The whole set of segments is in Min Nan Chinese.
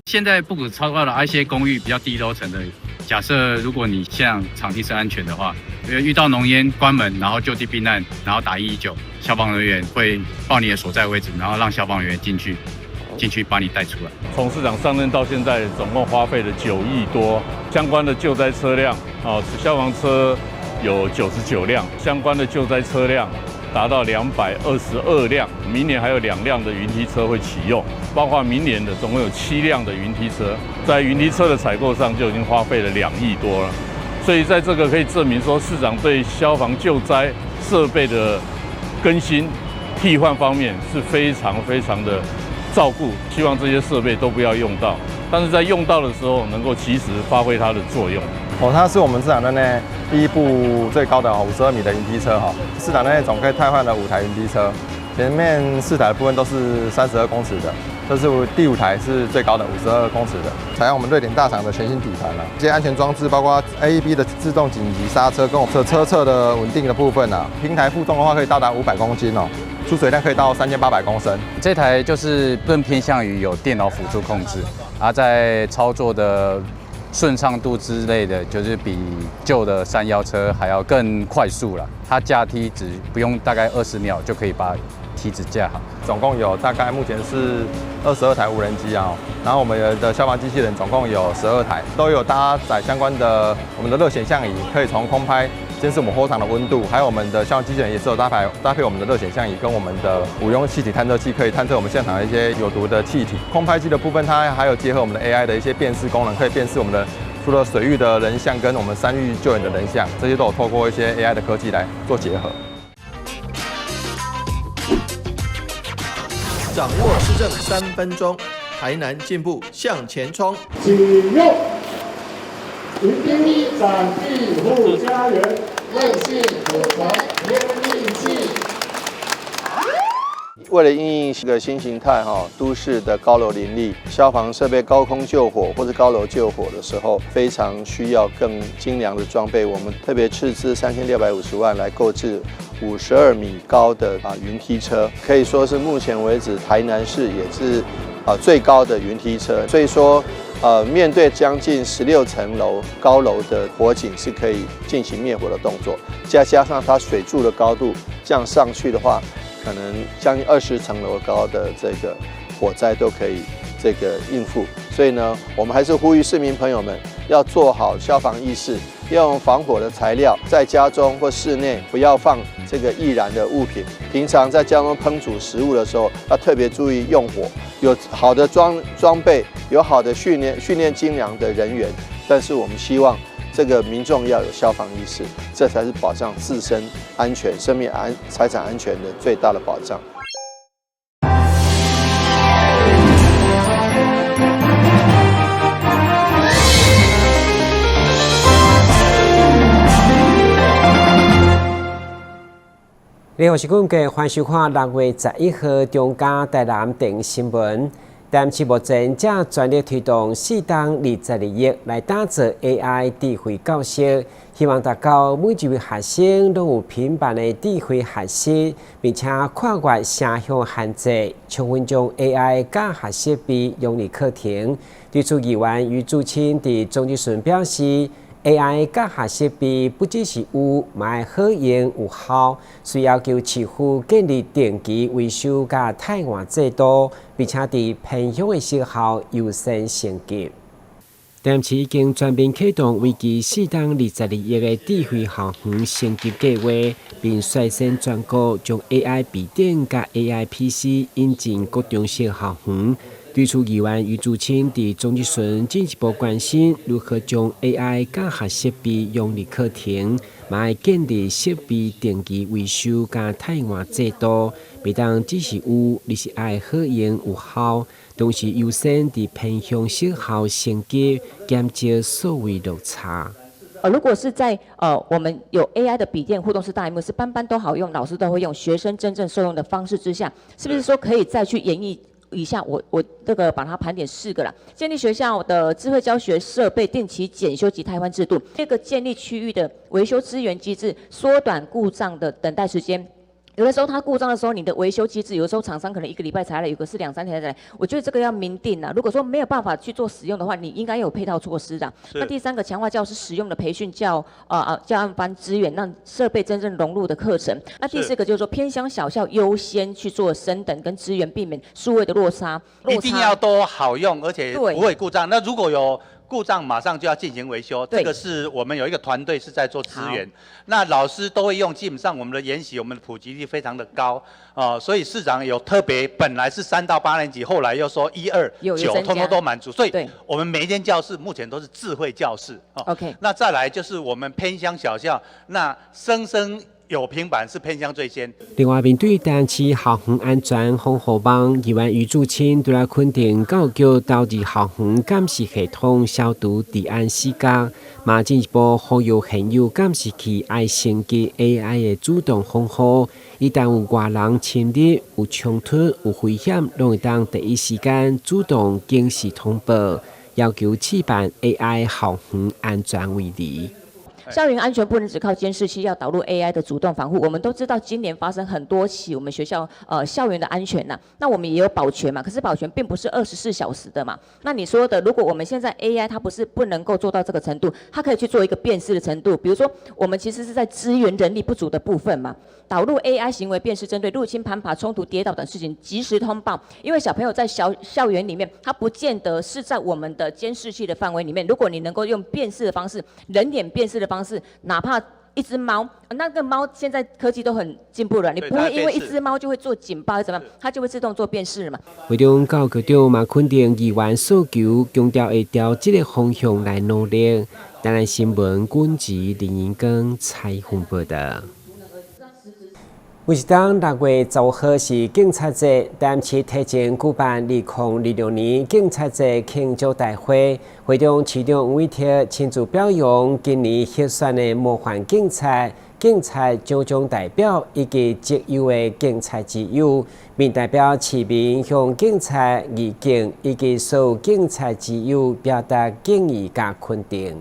現在不止超高了，一些公寓比較低樓層的，假設如果你現場地是安全的話，遇到濃煙關門，然後就地避難，然後打119，消防人員會報你的所在位置，然後讓消防員進去把你帶出來。從市長上任到現在，總共花費了9億多，相關的救災車輛啊，消防車有99輛，相關的救災車輛達到222輛，明年還有2輛的雲梯車會啟用，包括明年的總共有7輛的雲梯車，在雲梯車的採購上就已經花費了2億多了，所以在這個可以證明說，市長對消防救災設備的更新替換方面是非常非常的照顧，希望這些設備都不要用到，但是在用到的時候能夠及時發揮它的作用。哦，它是我們市場內第一部最高的52米的雲梯車哈。市場內總共汰換了5台雲梯車，前面4台的部分都是32公尺的，這是第五台是最高的52公尺的，採用我們瑞典大廠的全新底盤了。這些安全裝置包括 AEB 的自動緊急剎車跟我們車側的穩定的部分啊，平台負重的話可以到達500公斤哦。出水量可以到3800公升。這台就是更偏向於有電腦輔助控制，而在操作的順暢度之類的，就是比舊的山腰車還要更快速了。它架梯子不用大概20秒就可以把梯子架好。總共有大概目前是22台無人機啊，然後我們的消防機器人總共有12台，都有搭載相關的我們的熱顯像儀，可以從空拍監視我們火場的溫度，還有我們的消防機器人也是有搭配我們的熱顯像儀跟我們的五用氣體探測器，可以探測我們現場的一些有毒的氣體。空拍機的部分，它還有結合我們的 AI 的一些辨識功能，可以辨識我們的除了水域的人像跟我們山域救援的人像，這些都有透過一些 AI 的科技來做結合。掌握市政3分鐘，台南進步向前衝。啟用雲梯展庇護家園，韌性火傳天利器。為了因應這個新形態哈，都市的高樓林立，消防設備高空救火或者高樓救火的時候，非常需要更精良的裝備。我們特別斥資3650萬來購置52米高的雲梯車，可以說是目前為止台南市也是最高的雲梯車。所以說，面對將近16層樓高樓的火警，是可以進行滅火的動作。再加上它水柱的高度這樣上去的話，可能將近20層樓高的這個火災都可以這個應付。所以呢，我們還是呼籲市民朋友們要做好消防意識，要用防火的材料，在家中或室內不要放這個易燃的物品。平常在家中烹煮食物的時候，要特別注意用火。有好的裝備，有好的訓練精良的人員，但是我們希望這個民眾要有消防意識，這才是保障自身安全、生命安、財產安全的最大的保障。你好，是阮家歡迎收看6月11號中嘉台南電新聞。台南市目前正全力推動四動22億來打造 AI 智慧教室，希望達到每一位學生攏有平板的智慧學習，並且跨越城鄉限制，充分將 AI 教學設備融入課程。對此，議員余祖清佇總質詢表示，AI 教學設備不只是有，嘛愛好用有效，需要求市府建立定期維修佮汰換制度，並且佇偏鄉的學校優先升級。台南市已經全面啟動為期四動22億的智慧校園升級計劃，並率先全國將 AI 筆電佮 AI PC 引進國中小校園。對此，議員余祖清佇總質詢進一步關心如何將 AI 教學設備融入課程，嘛愛建立設備定期維修佮汰換制度，袂當只是有，而是愛好用有效，同時優先佇偏鄉學校升級，減少數位落差。如果是在我們有 AI 的筆電互動式大螢幕，是班班都好用，老師都會用，學生真正受用的方式之下，是不是說可以再去研議一下？我這個把它盤點四個啦，建立學校的智慧教學設備定期檢修及汰換制度，這個建立區域的維修資源機制，縮短故障的等待時間。有的時候它故障的時候，你的維修機制，有的時候廠商可能一個禮拜才來，有個是兩三天才來。我覺得這個要明定啊。如果說沒有辦法去做使用的話，你應該有配套措施的。那第三個，強化教師使用的培訓教案班資源，讓設備真正融入的課程。那第四個就是說，偏鄉小校優先去做升等跟資源，避免數位的落差。一定要都好用，而且不會故障。那如果有故障，馬上就要進行維修。這個是我們有一個團隊是在做支援，那老師都會用。基本上我們的研習，我們的普及率非常的高啊，所以市長有特別，本來是3到8年級，後來又說1、2、9，通通都滿足。所以我們每一間教室目前都是智慧教室。 那再來就是我們偏鄉小校，那生生有平板是偏鄉最先。另外，面對台南市校園安全防護網，議員余柱清除了肯定教育局投入校園監視系統消除治安死角，嘛進一步呼籲現有監視器愛升級 AI 的主動防護，一旦有外人侵入、有衝突、有危險，攏會當第一時間主動警示通報，要求試辦 AI 校園安全圍籬。校園安全不能只靠監視器，要導入 AI 的主動防護。我們都知道，今年發生很多起我們學校校園的安全吶，那我們也有保全嘛。可是保全並不是24小時的嘛。那你說的，如果我們現在 AI 它不是不能夠做到這個程度，它可以去做一個辨識的程度。比如說，我們其實是在支援人力不足的部分嘛，導入 AI 行為辨識，針對入侵、攀爬、衝突、跌倒等事情及時通報。因為小朋友在校園裡面，他不見得是在我們的監視器的範圍裡面。如果你能夠用辨識的方式，人臉辨識的方式，哪怕一隻貓，那個貓現在科技都很進步了，你不會因為一隻貓就會做警報，怎麼樣，它就會自動做辨識嘛。會中教育局長嘛肯定議員訴求，強調會朝這個方向來努力。台南新聞軍籍林英光採訪報道。為是當6月15號是警察節，台南市提前舉辦2026年警察節慶祝大會，會中市長黃偉哲親自表揚今年獲選的模範警察、警察獎章代表以及績優的警察之友，並代表市民向警察、義警以及所有警察之友表達敬意佮肯定。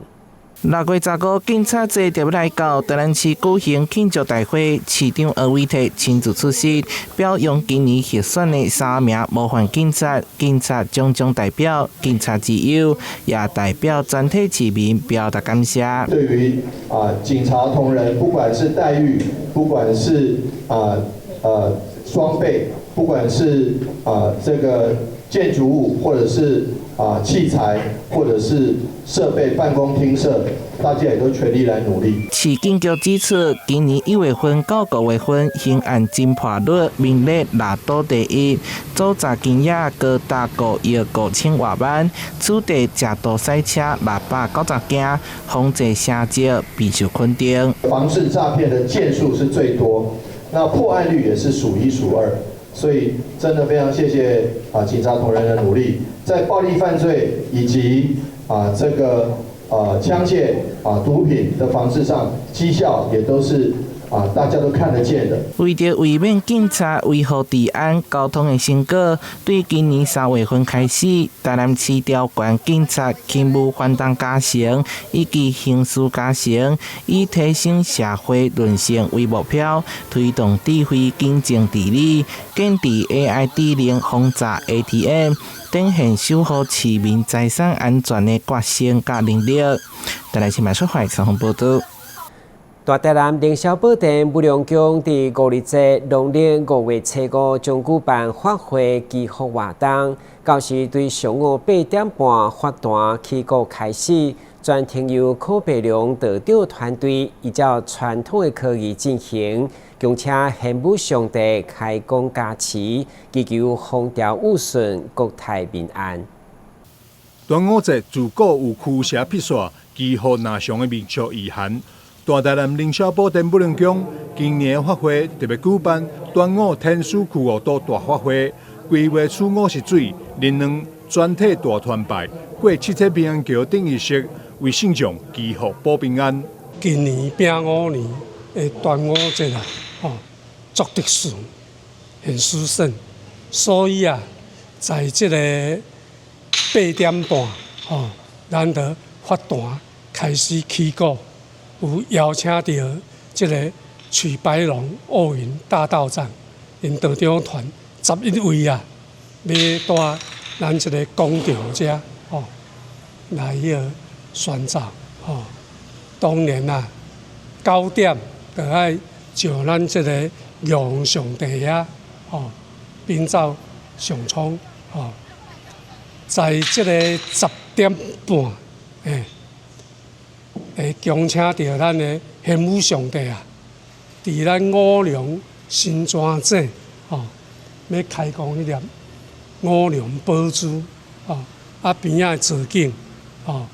6月15警察節就欲來到，台南市舉行慶祝大會，市長柯偉哲親自出席，表揚今年獲選的三名模範警察、警察獎章代表、警察之友，也代表全體市民表達感謝。對於警察同仁，不管是待遇，不管是裝備，不管是這個建築物，或者是器材，或者是設備、辦公廳舍，大家也都全力來努力。市警局指出，今年1月份到5月份，刑案偵破率名列六都第一，組詐金額高達5億5千外萬，取締食毒賽車690件，防制成績備受肯定。防治詐騙的件數是最多，那破案率也是數一數二。所以真的非常謝謝警察同仁的努力，在暴力犯罪以及這個槍械毒品的防治上，績效也都是大家都看得見的。為著維穩警察維護治安、交通的成果，對今年3月份開始，台南市調懸警察勤務範重加成以及刑事加成，以提升社會韌性為目標，推動智慧警政治理，建置 AI 智能防詐 ATM，展現守護市民財產安全的決心佮能力。台南新聞出發採訪報道。大台南靈霄寶殿武良宮佇五日節農曆5月初5將舉辦法會祈福活動，到時對上午8點半法壇起鼓開始，全程由柯伯龍道長團隊依照傳統的科儀進行，恭請玄武上帝開光加持，祈求風調雨順、國泰民安。端午節自古有驅邪辟煞、祈福納祥的民俗意涵。大台南靈霄寶殿武靈宮今年法會特別舉辦端午天使驅五毒大法會，規月初五是水，靈兩全體大團拜，過七彩平安橋頂儀式，為信眾祈福保平安。今年丙午年的端午節啊，吼，足特殊，很殊勝，所以啊，在這個8點半，吼，咱就法壇開始起鼓。有邀請著這個取白龍奧運大道長，𪜶道長團11位啊，欲佇咱這个廣場遮吼來彼个宣奏吼。當然啊，9點就愛上咱這个玉皇上帝遐吼，稟奏上蒼吼。在這个10點半，會恭請著咱的玄武上帝啊，佇咱五龍新泉井吼，欲開光彼粒五龍寶珠吼，啊邊仔的造景吼，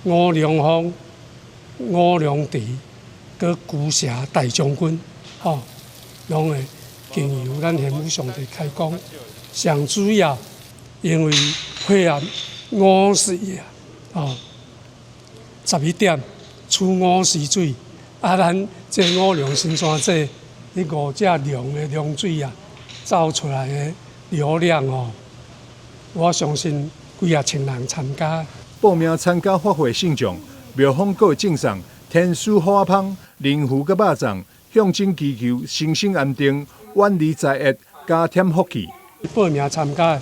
五龍峰、五龍池、閣龜蛇大將軍吼，攏會經由咱玄武上帝開光。上主要因為配合午時啊，哦，11點取午時水，啊，咱這五龍新泉井，彼五隻龍的龍水啊，走出來的流量哦，我相信幾仔千人參加。報名參加法會信眾，廟方閣會贈送天使虎仔蜂、靈符佮肉粽，象徵祈求身心安定、遠離災厄、加添福氣。報名參加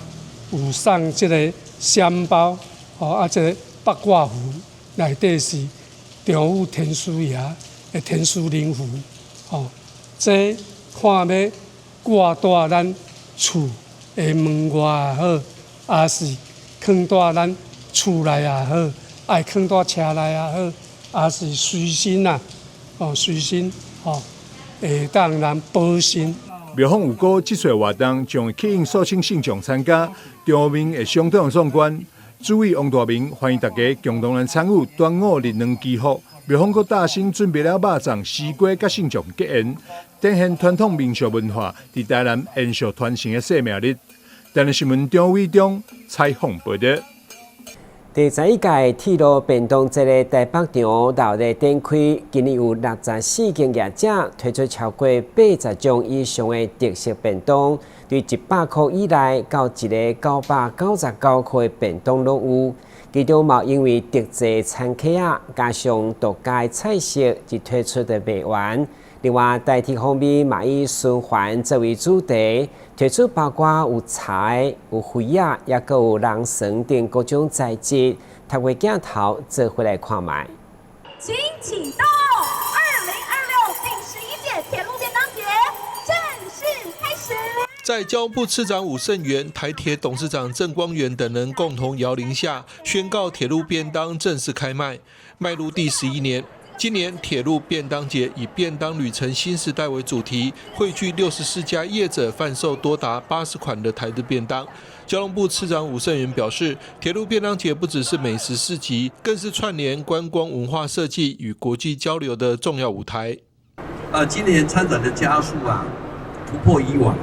有送這个香包，哦啊，這个八卦符內底是丈母天師爺的天師靈符，哦，這看欲掛佇咱厝的門外也好，抑是囥佇咱厝內也好，愛囥佇車內也好，抑是隨身啊，哦隨身哦，會當咱保身。廟方預估這次活動將會吸引數千信眾參加，場面會相當壯觀。主委王大明歡迎大家共同來參與端午日卵祈福。廟方閣大心準備了肉粽、絲瓜佮信眾結緣，展現傳統民俗文化佇台南延續傳承的生命力。台南新聞張偉忠採訪報導。第十一屆鐵路便當節的台北場熱鬧展開，今年有64間業者推出超過80種以上的特色便當，對100箍以內到一个999塊的便當攏有。其中嘛因為特製餐盒仔，加上獨家的菜色，就推出的賣完。另外，台鐵方面嘛以循環作為主題，推出包括有柴、有灰仔，抑閣有人參等各種材質，透過鏡頭做伙來看覓。請啟動2026第十一屆鐵路便當節正式開始。在交通部次長伍聖元、台鐵董事長鄭光遠等人共同搖鈴下，宣告鐵路便當正式開賣，邁入第11年。今年鐵路便當節以“便當旅程新時代”為主題，匯聚64家業者販售多達80款的台日便當。交通部次長伍聖元表示，鐵路便當節不只是美食市集，更是串聯觀光文化設計與國際交流的重要舞台。今年參展的家數啊，突破以往，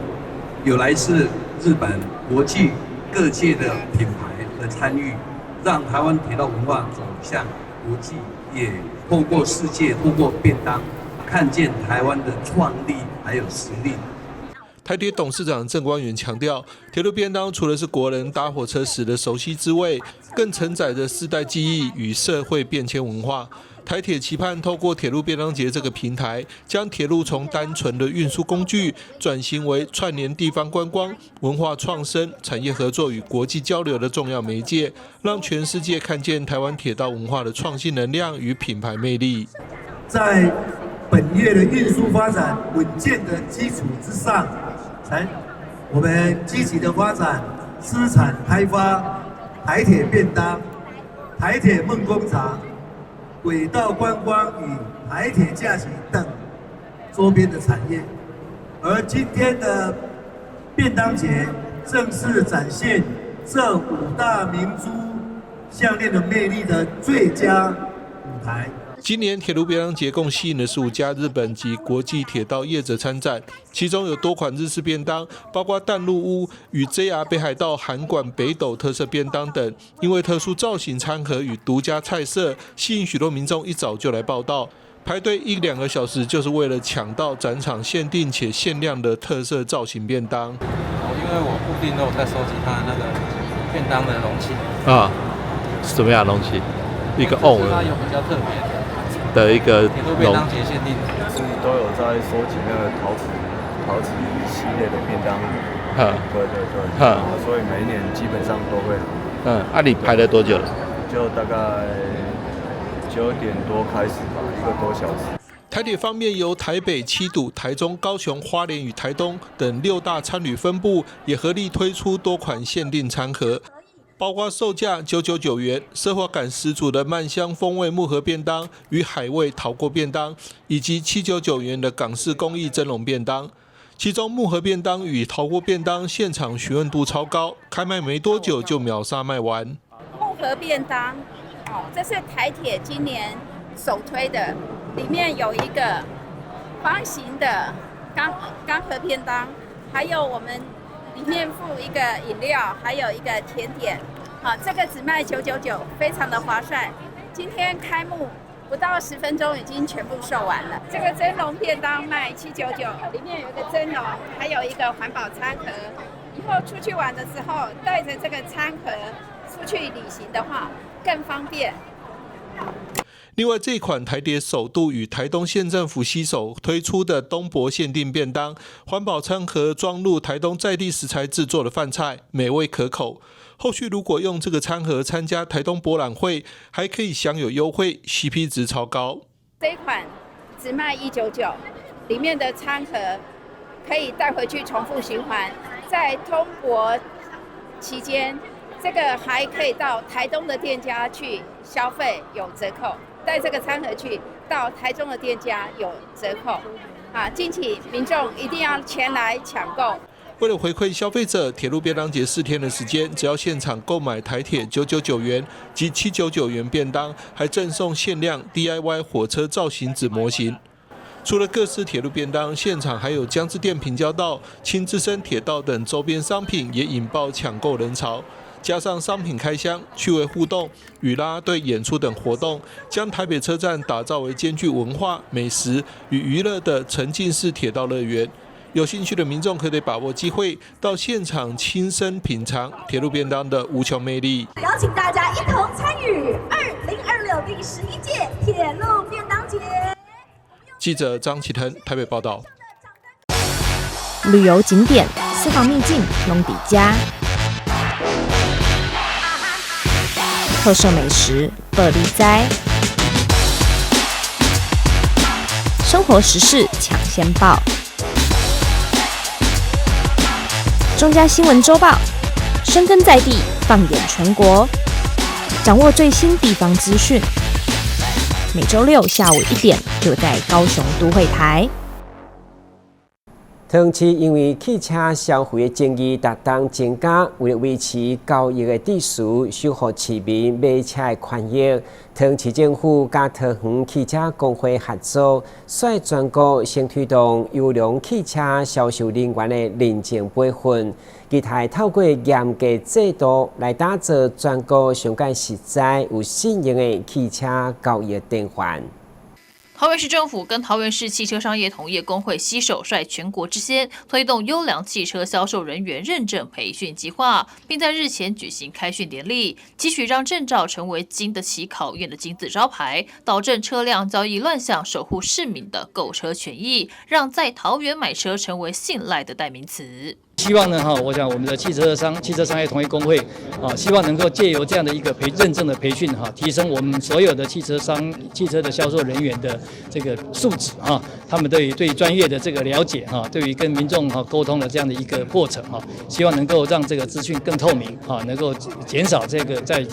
有來自日本、國際各界的品牌的參與，讓台灣鐵道文化走向國際，也透過世界，透過便當，看見台灣的創意還有實力。台鐵董事長鄭光遠強調，鐵路便當除了是國人搭火車時的熟悉滋味，更承載着世代記憶與社會變遷文化。台鐵期盼透過鐵路便當節這個平台，將鐵路從單純的運輸工具，轉型為串聯地方觀光、文化創生、產業合作與國際交流的重要媒介，讓全世界看見台灣鐵道文化的創新能量與品牌魅力。在本業的運輸發展穩健的基礎之上，才我們積極的發展資產開發、台鐵便當、台鐵夢工廠、軌道觀光與台鐵假期等周邊的產業，而今天的便當節正是展現這五大明珠項鏈的魅力的最佳舞台。今年鐵路便當節共吸引了15家日本及國際鐵道業者參展，其中有多款日式便當，包括淡路屋與 JR 北海道函館北斗特色便當等。因為特殊造型餐盒與獨家菜色，吸引許多民眾一早就來報到，排隊一兩個小時，就是為了搶到展場限定且限量的特色造型便當。哦，因為我固定都有在收集它的那個便當的容器。啊，是怎麼樣的容器？一個甕。它有比較特別的。的一个鐵路便當節限定，是都有在收集那個陶瓷系列的便當。對對對，所以每一年基本上都會。啊，你排了多久了？就大概9點多開始吧，1個多小時。台鐵方面由台北、七堵、台中、高雄、花蓮與台東等六大餐旅分部，也合力推出多款限定餐盒，包括售價999元、奢華感十足的麥香風味木盒便當與海味陶鍋便當，以及799元的港式工藝蒸籠便當。其中木盒便當與陶鍋便當現場詢問度超高，開賣沒多久就秒殺賣完。木盒便當，哦，這是台鐵今年首推的，裡面有一個方形的鋼盒便當，還有我們裡面附一個飲料，還有一個甜點，好，這個只賣九九九，非常的划算。今天開幕不到10分鐘，已經全部售完了。這個蒸籠便當賣七九九，裡面有一個蒸籠，還有一個環保餐盒。以後出去玩的時候，帶着這個餐盒出去旅行的話，更方便。另外，這款台鐵首度與台東縣政府攜手推出的東博限定便當，環保餐盒裝入台東在地食材製作的飯菜，美味可口。後續如果用這個餐盒參加台東博覽會，還可以享有優惠，CP 值超高。這一款只賣199，裡面的餐盒可以帶回去重複循環，在通博期間，這個還可以到台東的店家去消費有折扣。帶這個餐盒去到台中的店家有折扣，啊，敬請民眾一定要前來搶購。為了回饋消費者，鐵路便當節4天的時間，只要現場購買台鐵999元及799元便當，還贈送限量 DIY 火車造型紙模型。除了各式鐵路便當，現場還有江之電平交道、青之森鐵道等周邊商品，也引爆搶購人潮。加上商品開箱、趣味互動與啦啦隊演出等活動，將台北車站打造為兼具文化、美食與娛樂的沉浸式鐵道樂園。有興趣的民眾可得把握機會，到現場親身品嘗鐵路便當的無窮魅力。邀請大家一同參與2026第11屆鐵路便當節。記者張啟騰台北報道。旅遊景點、私房秘境，攏佇遮。特色美食，報你知。生活時事搶先報。中嘉新聞週報，深耕在地，放眼全國，掌握最新地方資訊。每週六下午1點，就在高雄都會台。桃園市因為汽車消費的爭議逐冬增加，為了維持交易的秩序，守護市民買車的權益，桃園市政府佮桃園汽車公會合作，率全國先推動優良汽車銷售人員的認證培訓，期待透過嚴格制度來打造全國上蓋實在有信用的汽車交易典範。桃園市政府跟桃園市汽車商業同業公會攜手率全國之先，推動優良汽車銷售人員認證培訓計劃，並在日前舉行開訓典禮，期許讓證照成為經得起考驗的金字招牌，導正車輛交易亂象，守護市民的購車權益，讓在桃園買車成為信賴的代名詞。希望呢，哈，我想我們的汽車商業同業公會啊，希望能夠借由這樣的一個認證的培訓，哈，提升我們所有的汽車商、汽車的銷售人員的這個素質，哈，他們對專業的這個了解，哈，對於跟民眾哈溝通的這樣的一個過程，哈，希望能夠讓這個資訊更透明，哈，能夠減少這個在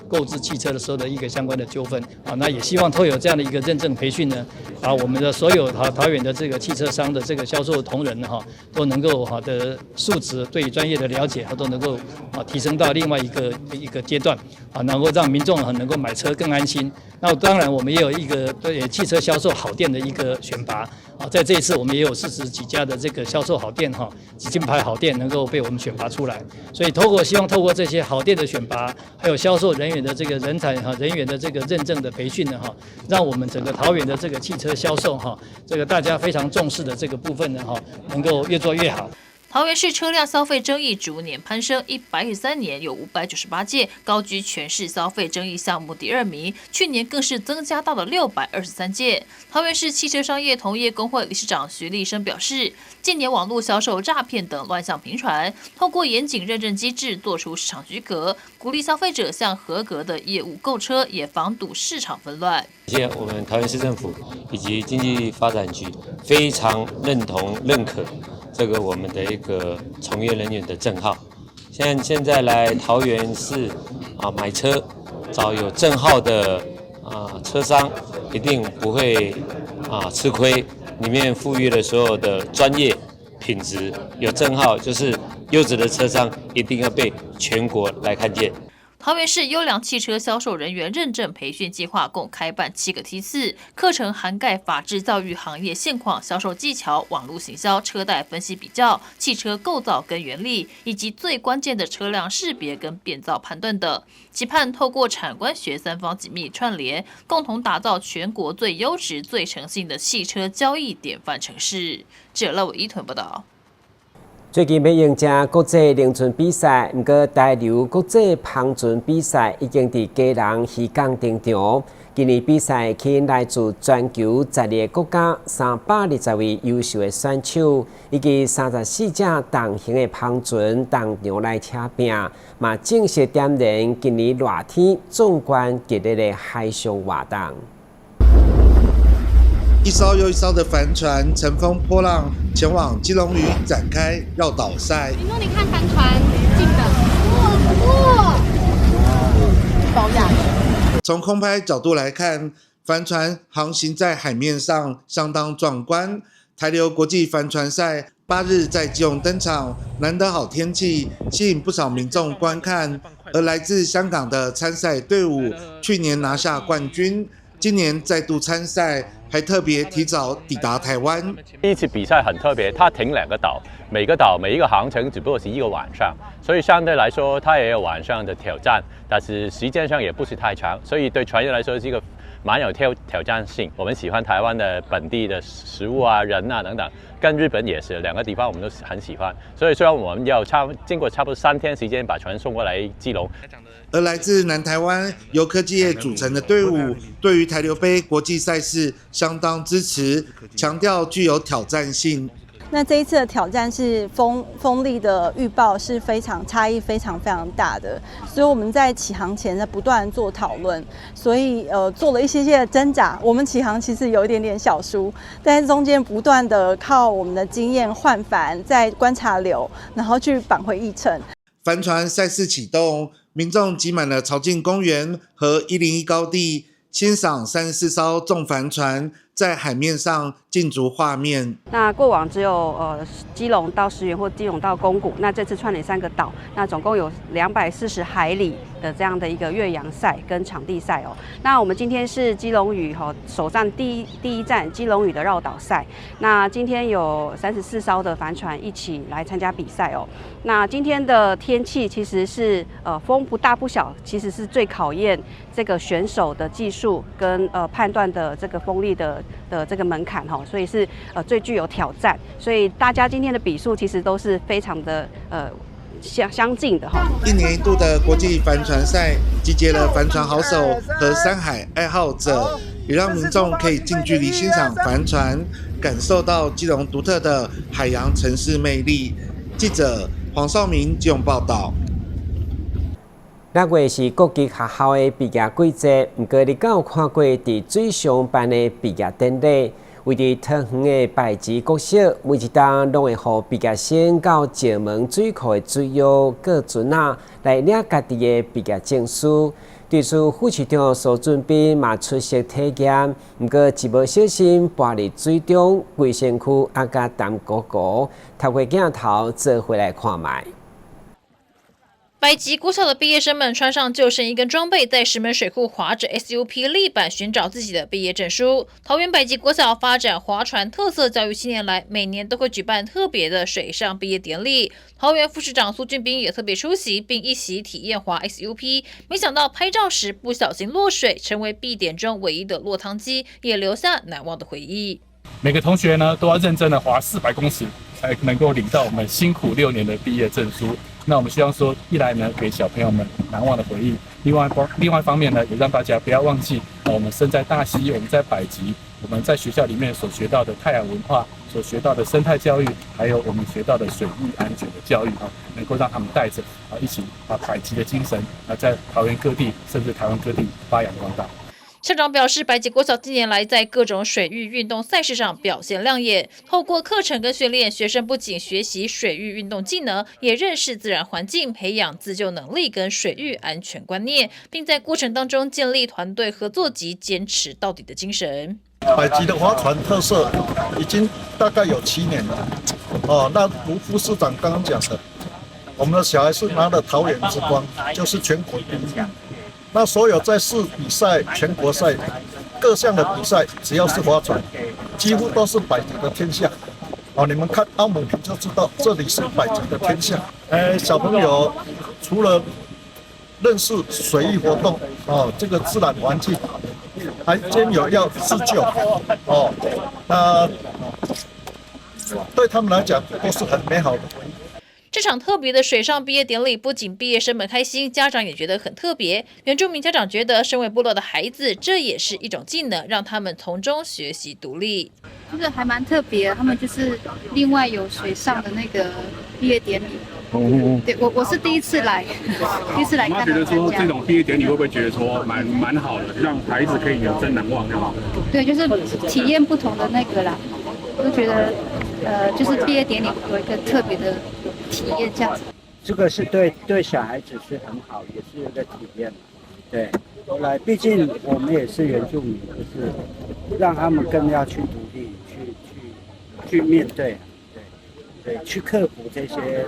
購置汽車的時候的一個相關的糾紛，啊，那也希望透過這樣的一個認證培訓呢，把我們的所有桃園的這個汽車商的這個銷售同仁哈，都能夠好的素質對專業的了解，都能夠啊提升到另外一個階段，啊，能夠讓民眾能夠買車更安心。那當然我們也有一個對汽車銷售好店的一個選拔，啊，在這一次我們也有40幾家的這個銷售好店哈，金牌好店能夠被我們選拔出來。所以希望透過這些好店的選拔，還有銷售人員的這個人才哈人員的這個認證的培訓呢哈，讓我們整個桃園的這個汽車銷售哈，這個大家非常重視的這個部分呢哈，能夠越做越好。桃園市車輛消費爭議逐年攀升，113年有598件，高居全市消費爭議項目第二名。去年更是增加到了623件。桃園市汽車商業同業公會理事長徐立生表示，近年網絡銷售詐騙等亂象頻傳，透過嚴謹認證機制做出市場區隔，鼓勵消費者向合格的業務購車，也防堵市場紛亂。謝謝我們桃園市政府以及經濟發展局非常認同認可這個我們的一個從業人員的證號。現在來桃園市啊買車，找有證號的啊車商，一定不會啊吃虧。裡面賦予了所有的專業品質，有證號就是優質的車商，一定要被全國來看見。桃園市優良汽車銷售人員認證培訓計劃共開辦7個梯次，課程涵蓋法制教育、行業現況、銷售技巧、網絡行銷、車貸分析比較、汽車構造跟原理，以及最關鍵的車輛識別跟變造判斷等。期盼透過產官學三方緊密串聯，共同打造全國最優質、最誠信的汽車交易典範城市。記者賴偉一屯報道。最近欲迎接國際輪船比賽，毋過台流國際帆船比賽已經佇基隆漁港登場。今年比賽吸引來自全球12個國家320位優秀的選手，以及34隻重型的帆船同場來車拼，嘛正式點燃今年熱天壯觀激烈的海上活動。一艘又一艘的帆船乘風破浪，前往基隆嶼展開繞島賽。林東，你看帆船進的，哇哇，保養。從空拍角度來看，帆船航行在海面上相當壯觀。台流國際帆船賽8日在基隆登場，難得好天氣，吸引不少民眾觀看。而來自香港的參賽隊伍，去年拿下冠軍，今年再度參賽。還特別提早抵達台灣。第一次比賽很特別，它停兩個島，每個島每一個航程只不過是一個晚上，所以相對來說，它也有晚上的挑戰，但是時間上也不是太長，所以對船員來說是一個蠻有挑戰性。我們喜歡台灣的本地的食物啊、人啊等等，跟日本也是兩個地方，我們都很喜歡。所以雖然我們要經過差不多3天時間把船送過來基隆。而來自南台灣由科技業組成的隊伍，對於台流杯國際賽事相當支持，強調具有挑戰性。那這一次的挑戰是風力的預報是非常差異非常非常大的，所以我們在起航前在不斷做討論，所以做了一些些的掙扎。我們起航其實有一點點小輸，但是中間不斷的靠我們的經驗換帆，在觀察流，然後去扳回一城。帆船賽事啟動，民眾擠滿了潮境公園和101高地，欣賞34艘縱帆船在海面上競逐畫面。那過往只有基隆到石垣或基隆到宮古，那這次串聯三個島，那總共有240海里的這樣的一個越洋賽跟場地賽哦。那我們今天是基隆嶼哈首站第一站基隆嶼的繞島賽，那今天有34艘的帆船一起來參加比賽哦。那今天的天氣其實是風不大不小，其實是最考驗這個選手的技術跟判斷的這個風力的這個門檻哈，所以是最具有挑戰。所以大家今天的比數其實都是非常的相近的哈。一年一度的國際帆船賽，集結了帆船好手和山海愛好者，也讓民眾可以近距離欣賞帆船，感受到基隆獨特的海洋城市魅力。記者黃少明基隆報道。六月是國際學校的畢業季節，毋過你敢有看過佇水上辦的畢業典禮？位佇桃園的百吉國小，每一冬攏會予畢業生到石門水庫的水域過船仔，來領家己的畢業證書。對此，副市長蘇俊斌嘛出席體驗，毋過一無小心跋入水中，規身軀壓甲澹糊糊，透過鏡頭做伙來看覓。百吉國小的畢業生們穿上救生衣跟裝備，在石門水庫划着 SUP 立板尋找自己的畢業證書。桃園百吉國小發展划船特色教育七年來，每年都會舉辦特別的水上畢業典禮。桃園副市長蘇俊斌也特別出席，並一起體驗划 SUP。沒想到拍照時不小心落水，成為畢典中唯一的落湯雞，也留下難忘的回憶。每個同學呢都要認真的划400公尺，才能夠領到我們辛苦6年的畢業證書。那我們希望說，一來呢，給小朋友們難忘的回憶；另外一方面呢，也讓大家不要忘記，我們身在大溪，我們在百吉，我們在學校裡面所學到的泰雅文化，所學到的生態教育，還有我們學到的水域安全的教育啊，能夠讓他們帶着啊，一起把百吉的精神啊，在桃園各地，甚至台灣各地發揚光大。校長表示，百吉國小近年來在各種水域運動賽事上表現亮眼。透過課程跟訓練，學生不僅學習水域運動技能，也認識自然環境，培養自救能力跟水域安全觀念，並在過程當中建立團隊合作及堅持到底的精神。百吉的划船特色已經大概有7年了，哦，那如副市長剛剛講的，我們的小孩是拿了桃園之光，就是全國第一。那所有在市比賽、全國賽各項的比賽，只要是划船，幾乎都是百吉的天下。哦，你們看奧姆瓶就知道，這裡是百吉的天下。小朋友除了認識水域活動，哦，這個自然環境，還兼有要自救，哦，那對他們來講都是很美好的回憶。這場特別的水上畢業典禮，不僅畢業生們開心，家長也覺得很特別。原住民家長覺得，身為部落的孩子，這也是一種技能，讓他們從中學習獨立。就是還蠻特別，他們就是另外有水上的那個畢業典禮。對，我是第一次來，第一次來看。媽覺得說這種畢業典禮會不會覺得說蠻好的，讓孩子可以永生難忘？對，就是體驗不同的那個啦，我就覺得，就是畢業典禮有一個特別的體驗，這樣子。這個是對小孩子是很好，也是一個體驗。對，後來畢竟我們也是原住民，就是讓他們更要去獨立，去面對，對，去克服這些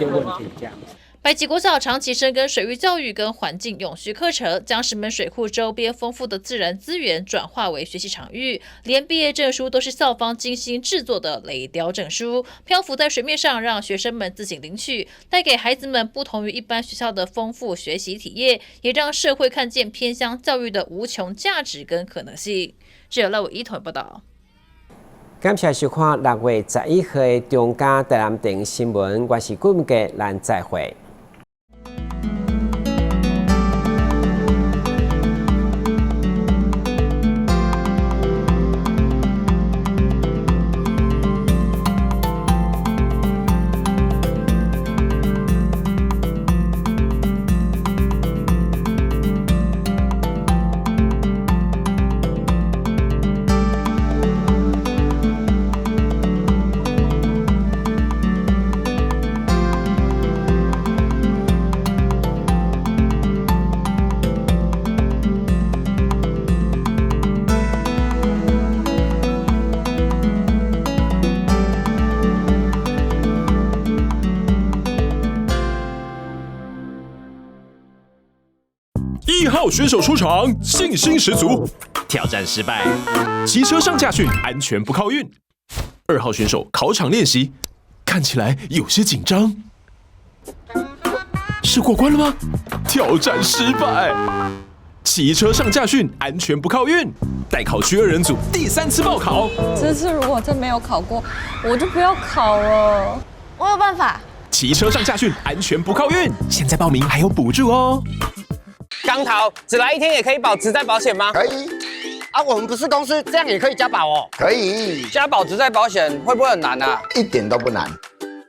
問題，這樣子。百吉國小長期深耕水域教育跟環境永續課程，將石門水庫周邊豐富的自然資源轉化為學習場域，連畢業證書都是校方精心製作的雷雕證書，漂浮在水面上，讓學生們自行領取，帶給孩子們不同於一般學校的豐富學習體驗，也讓社會看見偏鄉教育的無窮價值跟可能性。記者賴偉一報道。感謝收看6月11號的中嘉台南電新聞，我是顧文傑，咱再會。一號選手出場，信心十足，挑戰失敗，騎車上駕訓，安全不靠運。二號選手考場練習，看起來有些緊張，是過關了嗎？挑戰失敗，騎車上駕訓，安全不靠運。待考區二人組第三次報考，這次如果真沒有考過，我就不要考了。我有辦法。騎車上駕訓，安全不靠運。現在報名還有補助哦。剛頭只來一天也可以保職災保險嗎？可以。啊，我們不是公司，這樣也可以加保哦。可以。加保職災保險會不會很難啊？一點都不難，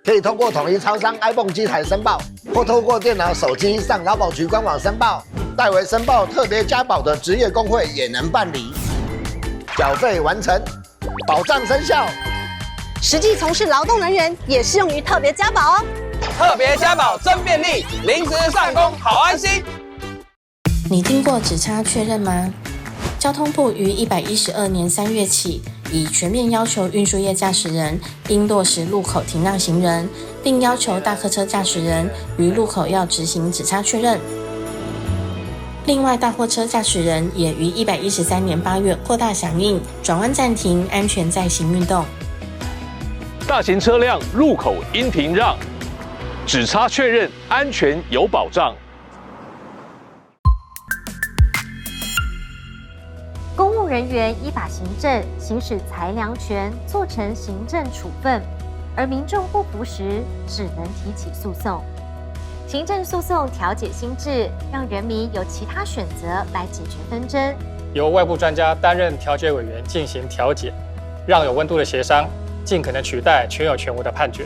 可以通過統一超商 iPhone 機台申報，或透過電腦、手機上勞保局官網申報。代為申報特別加保的職業工會也能辦理。繳費完成，保障生效。實際從事勞動人員也適用於特別加保哦。特別加保真便利，臨時上工好安心。你聽過指差確認嗎？交通部於112年3月起，已全面要求運輸業駕駛人應落實路口停讓行人，並要求大客車駕駛人於路口要執行指差確認。另外，大貨車駕駛人也於113年8月擴大響應轉彎暫停、安全再行運動。大型車輛路口應停讓，指差確認安全有保障。公務人員依法行政，行使裁量權，做成行政處分，而民眾不服時，只能提起訴訟。行政訴訟調解新制，讓人民有其他選擇來解決紛爭。由外部專家擔任調解委員進行調解，讓有溫度的協商盡可能取代權有權無的判決。